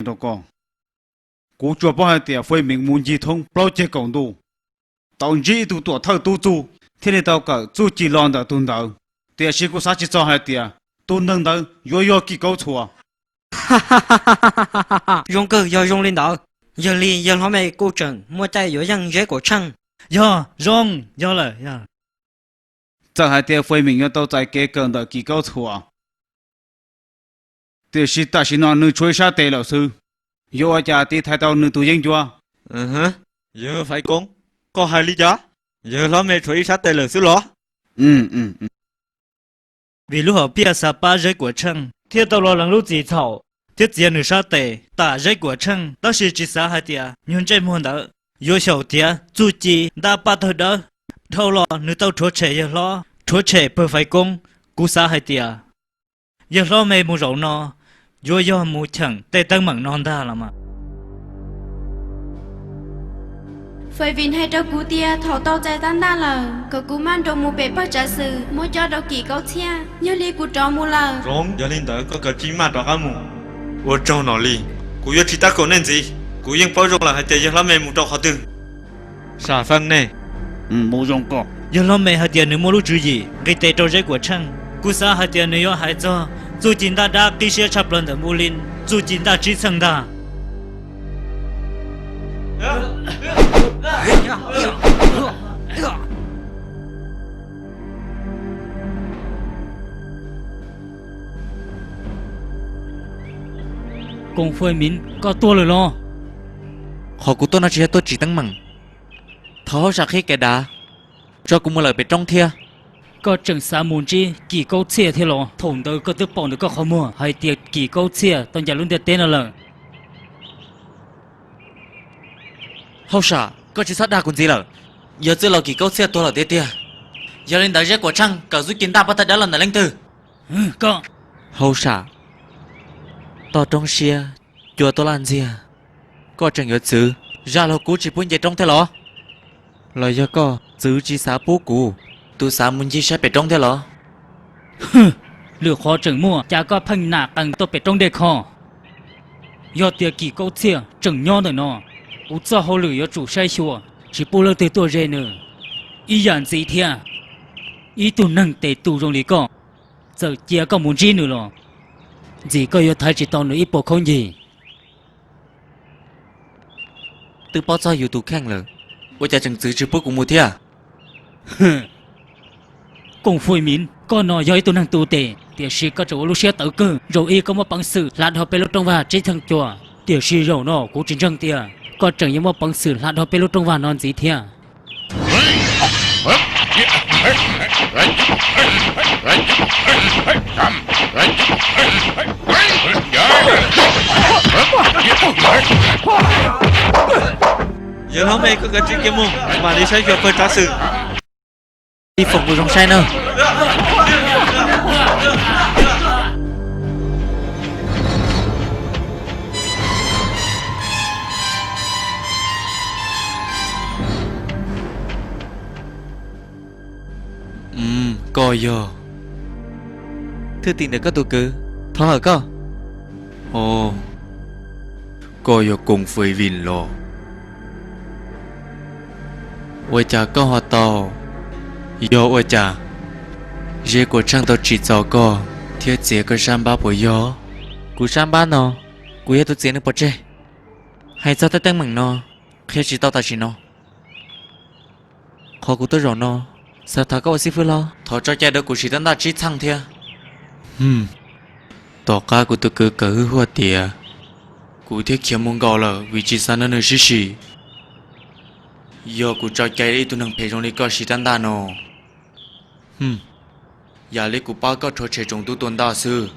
rau koj. Kuv tsuas paub hais tias Fej Meem mus ncig thoob plaub ceg kaum ntuj, tau ntsib ib tug tuam thawj tub txug thiaj li tau kawm txuj ci los ntawm tus ntawd. Tiam sis kuv xav tsis txog hais tias tus neeg ntawd yuav yog Kim Kaub Txhua. Zoo kawg yog zoo li ntawd, yog li yawg hlob me kuj tseem muaj caij yuav yeej Zeb Kuam Tsheej. Yog zoo, yog lawm. Txawm hais tias Fej Meem yuav tau txais kev kawm ntawm Kim Kaub Txhua, tiam sis tam sim no nws tshuav ib sab tes lawm xwb, yuav ua cas tiv thaiv tau nws tus yeeb ncuab? Yawg Faiv Koob, koj hais li cas? Yawg hlob me tshuav ib sab tes lawm xwb los? Vim lub hom phiaj xav pab Zeb Kuam Tsheej thiaj tau los lees lub txim txhaum thiab txiav nws sab tes tam Zeb Kuam Tsheej, tab sis tsis xav hais tias nyuag ntsej muag ntawd yuav xyaum tiav txuj ci ntaj paj tawg dawb. Dhau los nws tau rhuav tshem yawg hlob, rhuav tshem pawg Faiv Koob. Kuv xav hais tias yawg hlob me mus zaum no yuav yog mus cheem tej teeb meem no ntag los mas. Fej Vim hais rau kuv tias thaum tau txais tab ntaj lawm kom kuv maj nroos mus pem pawg tsav xwm muab cob rau Kim Kaub Txhiaj, yog li kuv rov mus lawm. Zoo, yog li ntawd koj kav tsij maj rov qab mus. Ua tsaug Nom Lis, kuv yuav tsis tab kaum nej ntxiv. Kuv yeej paub zoo lawm hais tias yawg hlob me mus rau qhov twg. Sam Feej ne? Yawg hlob me hais tias nws muaj lub tswv yim nqis tes rau Zeb Kuam Tsheej. Kuv xav hais tias nws yuav hais txog txuj ci ntaj dab qib siab tshaj plaws ntawm Npu Li, txuj ci ntaj tsib txheej ntag. Koos Fwj Miv, koj tuaj lawm los? Qhov kuv tuaj no tsis yog tuaj tsim teeb meem. Thov hauj sam qhib kev dav, tso kuv mus lawm pem roob thiab. Koj tseem xav mus ntsib Kim Kaub Txhiaj thiab los? Thaum ntawd koj twb pom ntawm koj qhov muag hais tias Kim Kaub Txhiaj tau ncaim lub ntiaj teb no lawm. Hauj sam, koj tsis txhob dag kuv ntxiv lawm. Yog txwj laug Kim Kaub Txhiaj tuag lawm tiag tiag, yog li ntawd Zeb Kuam Tsheej kawm txuj ci ntaj paj tawg dawb los ntawm leej twg? Hauj sam, toj roob siab, cua tuaj laj ntxiag, koj tseem yuav txwv zaj laug kub tsis pub nce roob thiab los? Los yog koj txwv tsis xav pub kuv, tus xav mus ncig saib pem roob thiab los? Lwm qhov tseem muaj, cas koj pheej nam qees tuaj pem roob dej kho? Yog tias Kim Kaub Txhiaj tseem nyob ntawm no, kuv txoj hauj lwm yuav tsum saib xyuas tsis pub leej twg tuaj ze nws. Ib yam ntxiv thiab, ib tug neeg tes tus zoo li koj, txawm cia koj mus ntsib nws los ntxim koj yuav thaiv tsis tau nws ib puas khaub ncaig. Twb paub txog yus tus kheej lawm, ua cas tseem txwv tsis pub kuv mus thiab? Koos Fwj Miv, koj no yog ib tug neeg tu tes, tiam sis koj tseem ua lub siab tawv kawg. Zaum ib koj muaj peev xwm hla dhau peb lub rooj vag tsib theej cua, tiam sis zaum no kuv tsis ntseeg tias koj tseem yuav muaj peev xwm hla dhau peb lub rooj vag no ntxiv thiab. Yawg hlob me, koj kav tsij kiag mus, mam li saib xyuas pawg tsav xwm. Ib foom kuv zoo saib na. Koj yog thwj tim ntawm koj tus kwv, thov hawm koj. Koj yog Koos Fwj Vij los? Ua cas koj ho tau? Yog ua cas Zeb Kuam Tsheej tau tsim txom koj thiab txiav koj sab npab puas yog? Kuv sab npab no, kuv yog tus txiav nws pov tseg. Hais txog tej teeb meem no, qhia tsis tau tam sim no. Qhov kuv tuaj zaum no, xav thov koj ua xib fwb hlob thov tso cai rau kuv siv tab ntaj tsib txheej thiab. Tom qab kuv tus kwv kawm hwj huaj tiav, kuv thiaj khiav mus nkaum lawm vim tsis xav nrog nws sib sim. Yog kuv tso cai ib tug neeg phem zoo li koj siv tab ntaj no, yam li kuv pab koj rhuav tshem tsoom tub tua ntaj xwb.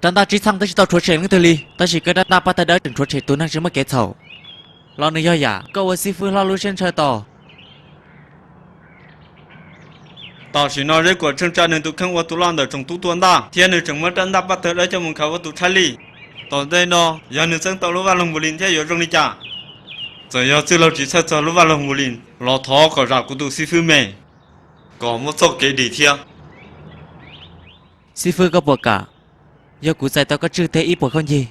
Tab ntaj tsib txheej twb tsis tau rhuav tshem leej twg li, tab sis koj tab ntaj paj tawg dawb tseem rhuav tshem tus neeg tsis muaj kev txhaum. Los nws yog yam koj ua xib fwb hlob lub siab ntshaw tau? Tam sim no Zeb Kuam Tsheej tsa nws tus kheej ua tus loj ntawm tsoom tub tua ntaj, thiab nws tseem muab tab ntaj paj tawg dawb coj mus khaws ua tus tshaj lij. Tom ntej no yog nws txeeb tau lub vaj loog npus lis thiab yuav zoo li cas? Txawm yog txwj laug tsis txhawj txog lub vaj loog npus lis los thov kom zam kuv tus xib fwb me, kom muaj txoj kev dim thiab. Xib fwb, koj puas kam Yog kuv txais tau koj tswj teg ib puas khaub ncaig,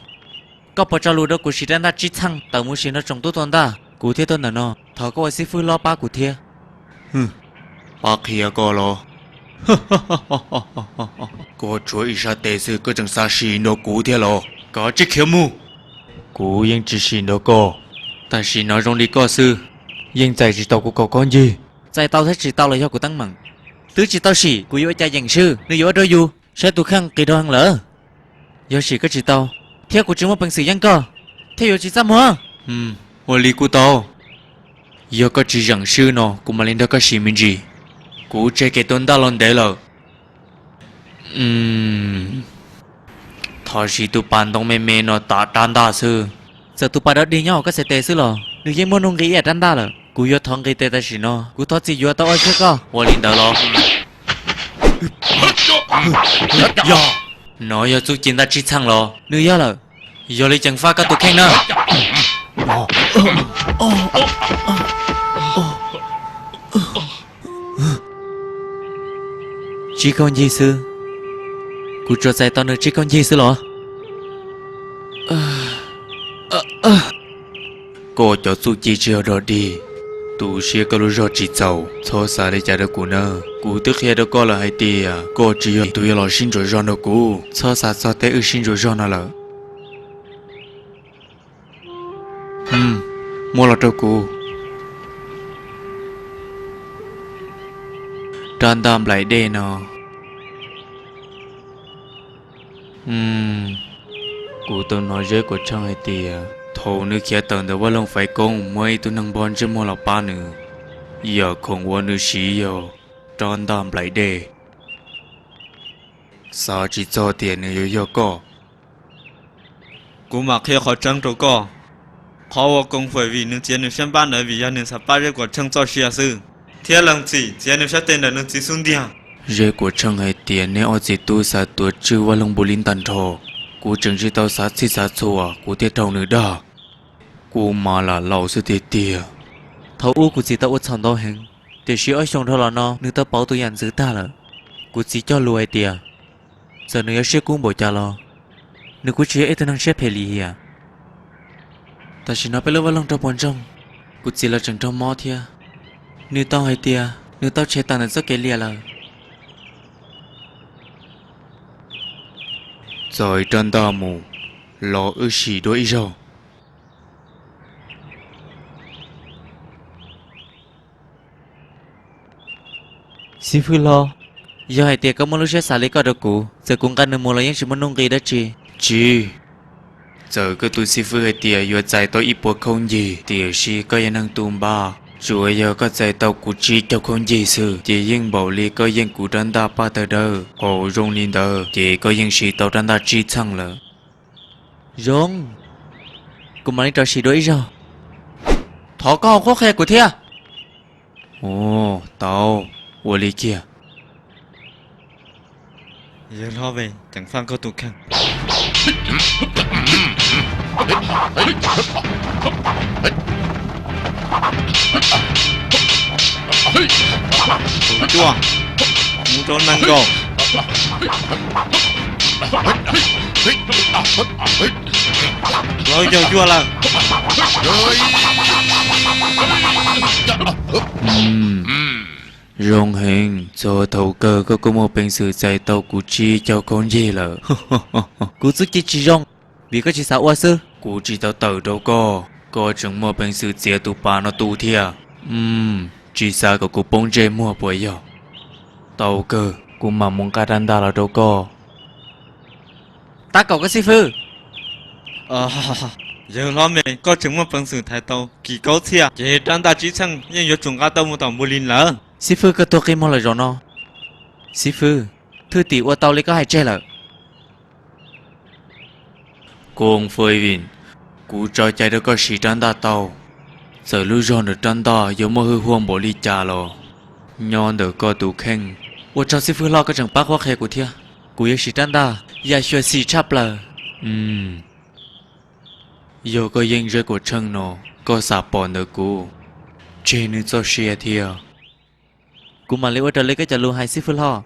koj puas tso lus rau kuv siv rab ntaj tsib txheej tawm mus sim nrog tsoom tub tua ntaj, kuv thiaj tuaj ntawm no. Thov koj ua xib fwb hlob pab kuv thiab. Pab qhia koj los? Koj tshuav ib sab tes xwb koj tseem xav sim nrog kuv thiab los? Koj tsis khiav mus. Kuv yeej tsis sim nrog koj, tam sim no zoo li koj xwb, yeej txais tsis tau kuv kaum khaub ncaig. Txais tau thiab tsis tau los yog kuv teeb meem. Twb tsis tau sim, kuv yuav ua cas yeem swb, nws yuav ua rau yus saib tus kheej qis rau heev lawm. Yog sim koj tsis tau, thiab kuv tsis muaj peev xwm yeej koj, thiaj yuav tsis txaj muag. Ua li kuj tau. Yog koj tsis zeem swb no kuv mam li nrog koj sim me ntsis. Kuv tseg kev tua ntaj los ntev lawm. Thov siv tus pas ntoo me me no tav rab ntaj xwb. Txawm tus pas dog dig nyob hauv koj txhais tes xwb los nws yeej muaj nuj nqis ib yam rab ntaj lawm. Kuv yuav thov nqis tes tam sim no, kuv thov txim yuav tau ua siab koj. Ua li ntawd los? Yog, no yog txuj ci ntaj tsib txheej los? Nws yog lawm. Yog li ceev faj koj tus kheej na. Tsib khaub ncaig xwb, kuv tsuas txais tau nws tsib khaub ncaig xwb los? Koj cov txuj ci tsis yog dog dig, tu siab koj lub zog tsis txaus, txhob xav li cas rau kuv nawb. Kuv twb qhia rau koj lawm hais tias koj tsis yog tus yuav los sib ntsuas zog nrog kuv, txhob xav txog tej wb sib ntsuas zog no lawm. Muab los rau kuv. Rab ntaj nplaim dej no. Kuv tau hnov Zeb Kuam Tsheej hais tias thaum nws khiav tawm ntawm vaj loog Faiv Koob muaj ib tug neeg npog ntsej muag los pab nws, yam khoom uas nws siv yog rab ntaj nplaim dej. Xav tsis txog tias nws yuav yog koj. Kuv mam qhia qhov tseeb rau koj. Qhov uas Koos Fawm Vim nws txiav nws sab npab ntawd vim yog nws xav pab Zeb Kuam Tsheej txoj sia xwb, thiab Leej Txim txiav nws sab tes ntawm nws txiv xub ntiag. Zeb Kuam Tsheej hais tias neb ob txiv tub xav tuav tswj vaj loog Npus Lis tag nrho. Kuv tseem tsis tau xav txhij xav txhua kuv thiaj raug nws dag. Kuv mas lam laus xwb tiag tiag. Thaum ub kuv txiv tau ua txhaum ntau heev, tiam sis ob xyoos dhau los no nws tau pauv tus yam ntxwv tag lawm. Kuv txiv cog lus hais tias txawm nws yuav siab kub npaum cas los nws kuj tsis yog ib tug neeg siab phem lim hiam. Tam sim no peb lub vaj loog raug puas ntsoog, kuv txiv los tseem raug mob thiab. Nws tau hais tias nws tau tshem tawm ntawm txoj kev liam lawm. Txais rab ntaj mus, los wb sim dua ib zaug. Xib fwb hlob, yog hais tias koj muaj lub siab xav li koj rau kuv, txawm kuv nqa nws mus los yeej tsis muaj nuj nqis dab tsi. Tsis, txawm koj tus xib fwb hais tias yuav txais tau ib puas khaub ncaig, tiam sis koj yog neeg tu npab, tsuas yog koj txais tau kuv tsib caug khaub ncaig xwb, ces yeej npaum li koj yeej kuv rab ntaj paj tawg dawb. Thaum zoo li ntawd ces koj yeej siv tau rab ntaj tsib txheej lawm. Zoo, kuv mam li rov sim dua ib zaug. Thov koj ho qhuab qhia kuv thiab. Ua, tau, ua li kiag. Yawg hlob, ceev faj koj tus kheej. Tus cuaj, mus rau nees nkaum. Lawv yog cuaj lawm. Zoo heev, txog thaum kawg koj kuj muaj peev xwm txais tau kuv tsib caug khaub ncaig lawm. Kuv txuj ci tsis zoo, vim koj tsis xav ua xwb. Kuv tsis tau tawm rau koj, koj tseem muaj peev xwm txiav tus pas no tu thiab. Tsis xav kom kuv poob ntsej muag puas yog? Tau kawg, kuv mam mus nqa rab ntaj los rau koj. Tab kaum koj xib fwb. Yawg hlob me, koj tseem muaj peev xwm thaiv tau kim kaub txhiaj, ces rab ntaj tsib txheej yeej yuav tsum nqa tau mus tom Npus Lis lawm. Xib fwb, koj tuag qi muag lawm zaum no. Xib fwb, thwj tim ua tau li koj hais tseg lawm. Koos Fawm Vim, kuv tso cai rau koj siv rab ntaj tau. Txawm lub zog ntawm rab ntaj yuav muaj hwj huam npaum li cas los, nyob ntawm koj tus kheej. Ua tsaug xib fwb hlob, koj tseem pab qhuab qhia kuv thiab. Kuv yuav siv rab ntaj yam xyuam xim tshaj plaws. Yog koj yeej Zeb Kuam Tsheej no, koj xam pom ntawm kuv, tseg nws txoj sia thiab. Kuv mam li ua raws li koj cov lus hais xib fwb hlob.